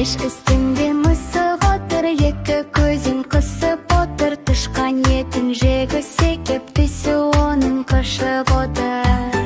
Пеш үстінде мысық отыр, екі көзін қысып отыр. Тышқан етін жегісі кеп, тісі оның қышып отыр.